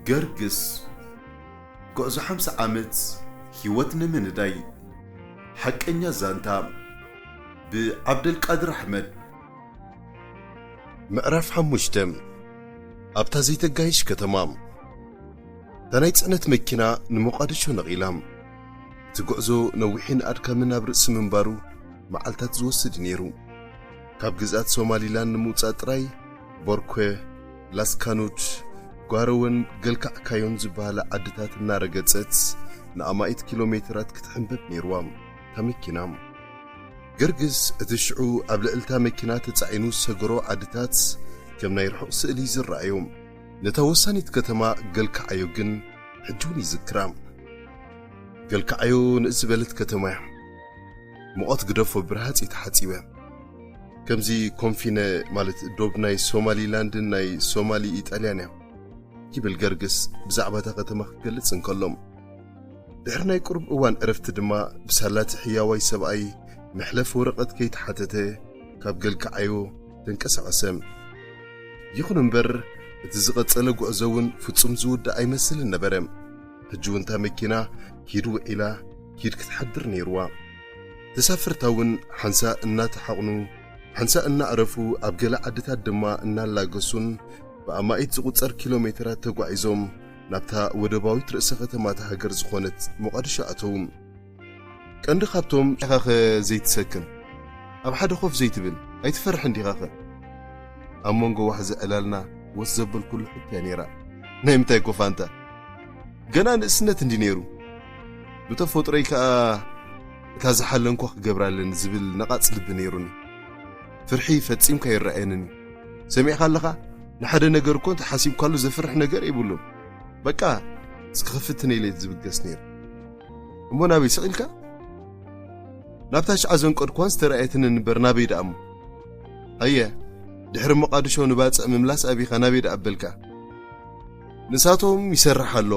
ገርግስ፣ ጉዕዞ ሓምሳ ዓመት ህይወት ንምንዳይ። ሓቀኛ ዛንታ፣ ብዓብደልቃድር ኣሕመድ። ምዕራፍ ሓሙሽተ። ኣብታ ዘይተጋይሽ ከተማ። እታ ናይ ጽዕነት መኪና ንሞቓድሾ ነቒላ። እቲ ጉዕዞ ነዊሕን ኣድካምን ኣብ ርእሲ ምንባሩ፣ መዓልታት ዝወስድ ነይሩ። ካብ ግዝኣት ሶማሊላንድ ንምውጻእ ጥራይ፣ ቦርኮ፣ ላስካኑድ፣ ጓረወን ገልካዕካዮን ዝበሃላ ዓድታት እናረገጸት፣ ንኣማኢት ኪሎ ሜትራት ክትሕንበብ ነይርዋ፣ እታ መኪና። ገርግስ፣ እቲ ሽዑ ኣብ ልዕልታ መኪና ተጻዒኑ ዝሰገሮ ዓድታት ከም ናይ ርሑቕ ስእሊ እዩ ዝረኣዮ። ነታ ወሳኒት ከተማ ገልካዓዮ ግን ሕጂ እውን ይዝክራ። ገልካዓዮ ንእስ ዝበለት ከተማ እያ። ሙቐት ግደፎ ብረሃጽ እዩ ተሓጺበ። ከምዚ ኮንፊነ ማለት ዶብ ናይ ሶማሊላንድን ናይ ሶማሊ ኢጣልያን እያ። ይብል ገርግስ ብዛዕባ እታ ከተማ ክገልጽ እንከሎ። ድሕሪ ናይ ቁሩብ እዋን ዕረፍቲ ድማ ብሳላቲ ሕያዋይ ሰብኣይ መሕለፊ ወረቐት ከይተሓተተ ካብ ገልካዓዮ ተንቀሳቐሰ። ይኹን እምበር እቲ ዝቐጸለ ጉዕዞ እውን ፍጹም ዝውዳእ ኣይመስልን ነበረ። ሕጂ እውን እታ መኪና ኪድ ውዒላ ኪድ ክትሓድር ነይርዋ። ተሳፈርታ እውን ሓንሳእ እናተሓቕኑ ሓንሳእ እናዕረፉ ኣብ ገለ ዓድታት ድማ እናላገሱን ብኣማኢት ዝቑጸር ኪሎ ሜትራት ተጓዒዞም ናብታ ወደባዊት ርእሰ ከተማ እታ ሃገር ዝኾነት ሞቓድሾ ኣተዉ። ቀንዲ ካብቶም ኢኻኸ ዘይትሰክም? ኣብ ሓደ ኮፍ ዘይትብል? ኣይትፈርሕን ዲኻኸ? ኣብ መንጎ ዋሕዚ ዕላልና ወስ ዘበልኩሉ ሕቶ እያ ነይራ። ናይ ምንታይ ኮፍ ኣንታ? ገና ንእስነት እንዲ ነይሩ። ብተፈጥሮይ ከኣ እታ ዝሓለንኳ ክገብራ ኣለኒ ዝብል ነቓጽ ልቢ ነይሩኒ። ፍርሒ ፈጺምካ ይረኣየንን እዩ። ሰሚዕካ ኣለኻ? ንሓደ ነገር እኮ እንተሓሲብካሉ ዘፍርሕ ነገር የብሉን። በቃ፣ እስኪ ክፍትን ኢለ ዝብገስ ነይሩ። እሞ ናበይ ስቕ ኢልካ? ናብታ ሽዓ ዘንቀድኳን ዝተረኣየትንን እምበር ናበይ ደኣ እሞ? ኣየ፣ ድሕሪ መቓድሾ ንባጽዕ ምምላስ ኣቢኻ ናበይ ደኣ ኣበልካ? ንሳቶም ይሰርሕ ኣሎ።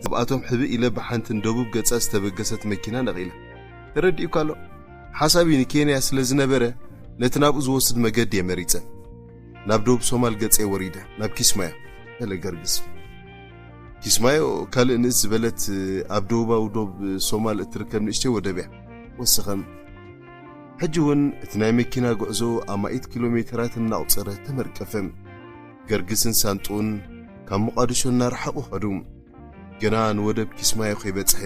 ካብኣቶም ሕብእ ኢለ ብሓንቲ ንደቡብ ገጻ ዝተበገሰት መኪና ነቒለ። ተረዲኡካ ኣሎ። ሓሳብይ ንኬንያ ስለ ዝነበረ፣ ነቲ ናብኡ ዝወስድ መገዲ እየ መሪጸ። ናብ ደቡብ ሶማል ገጸ ወሪደ፣ ናብ ኪስማዮ፣ በለ ገርግስ። ኪስማዮ ካልእ ንእስ ዝበለት ኣብ ደቡባዊ ዶብ ሶማል እትርከብ ንእሽተይ ወደብ እያ። ወሰኸም። ሕጂ እውን እቲ ናይ መኪና ጉዕዞ ኣማኢት ኪሎ ሜትራት እናቑጸረ ተመርቀፈ። ገርግስን ሳንጡን ካብ ሞቓድሾ እናረሓቑ ኸዱ። ገና ንወደብ ኪስማዮ ከይበጽሐ፣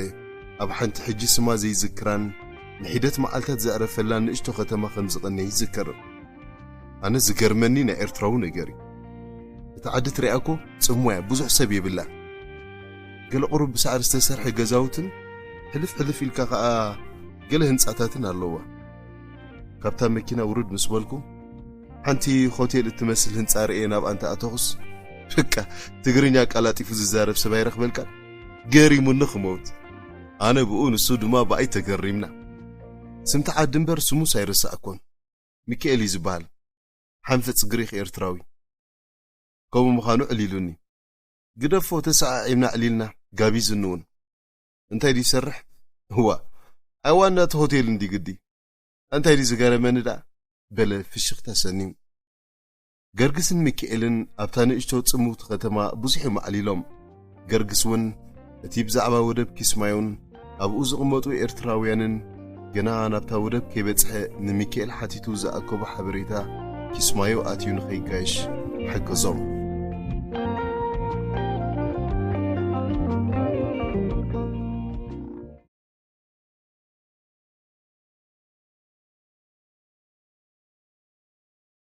ኣብ ሓንቲ ሕጂ ስማ ዘይዝክራን ንሒደት መዓልታት ዘዕረፈላን ንእሽቶ ከተማ ከም ዝቐነ ይዝከር። ኣነ ዝገርመኒ ናይ ኤርትራዊ ነገር እዩ። እታ ዓዲ ትሪኣ እኮ ጽምዋ እያ፣ ብዙሕ ሰብ የብላ። ገለ ቁሩብ ብሳዕሪ ዝተሰርሐ ገዛውትን ሕልፍ ሕልፍ ኢልካ ከኣ ገለ ህንጻታትን ኣለዋ። ካብታ መኪና ውርድ ምስ በልኩ፣ ሓንቲ ሆቴል እትመስል ህንጻ ርእየ ናብኣ እንተ ኣተኹስ፣ በቃ ትግርኛ ኣቀላጢፉ ዝዛረብ ሰብ ኣይረኽበልካን። ገሪሙኒ ክመውት። ኣነ ብኡ ንሱ ድማ ብኣይ ተገሪምና። ስምቲ ዓዲ እምበር ስሙስ ኣይረሳዕኮን። ሚካኤል እዩ ዝበሃል። ሓንፍጽ ግሪኽ ኤርትራዊ። ከምኡ ምዃኑ ዕሊሉኒ። ግደፎ፣ ተሰዓዒምና ዕሊልና፣ ጋቢዝኒ እውን። እንታይ ድዩ ይሰርሕ? እዋ፣ ኣይ ዋና እቲ ሆቴል እንዲ ግዲ። እንታይ ድዩ ዝገረመኒ ደኣ? በለ ፍሽኽታ ሰኒዩ። ገርግስን ሚካኤልን ኣብታ ንእሽቶ ጽምውቲ ከተማ ብዙሕ እዮም ኣዕሊሎም። ገርግስ እውን እቲ ብዛዕባ ወደብ ኪስማዮን ኣብኡ ዝቕመጡ ኤርትራውያንን ገና ናብታ ወደብ ከይበጽሐ ንሚካኤል ሓቲቱ ዝኣከቦ ሓበሬታ ኪስማዮ ኣትዩ ንኸይጋየሽ ሓገዞም።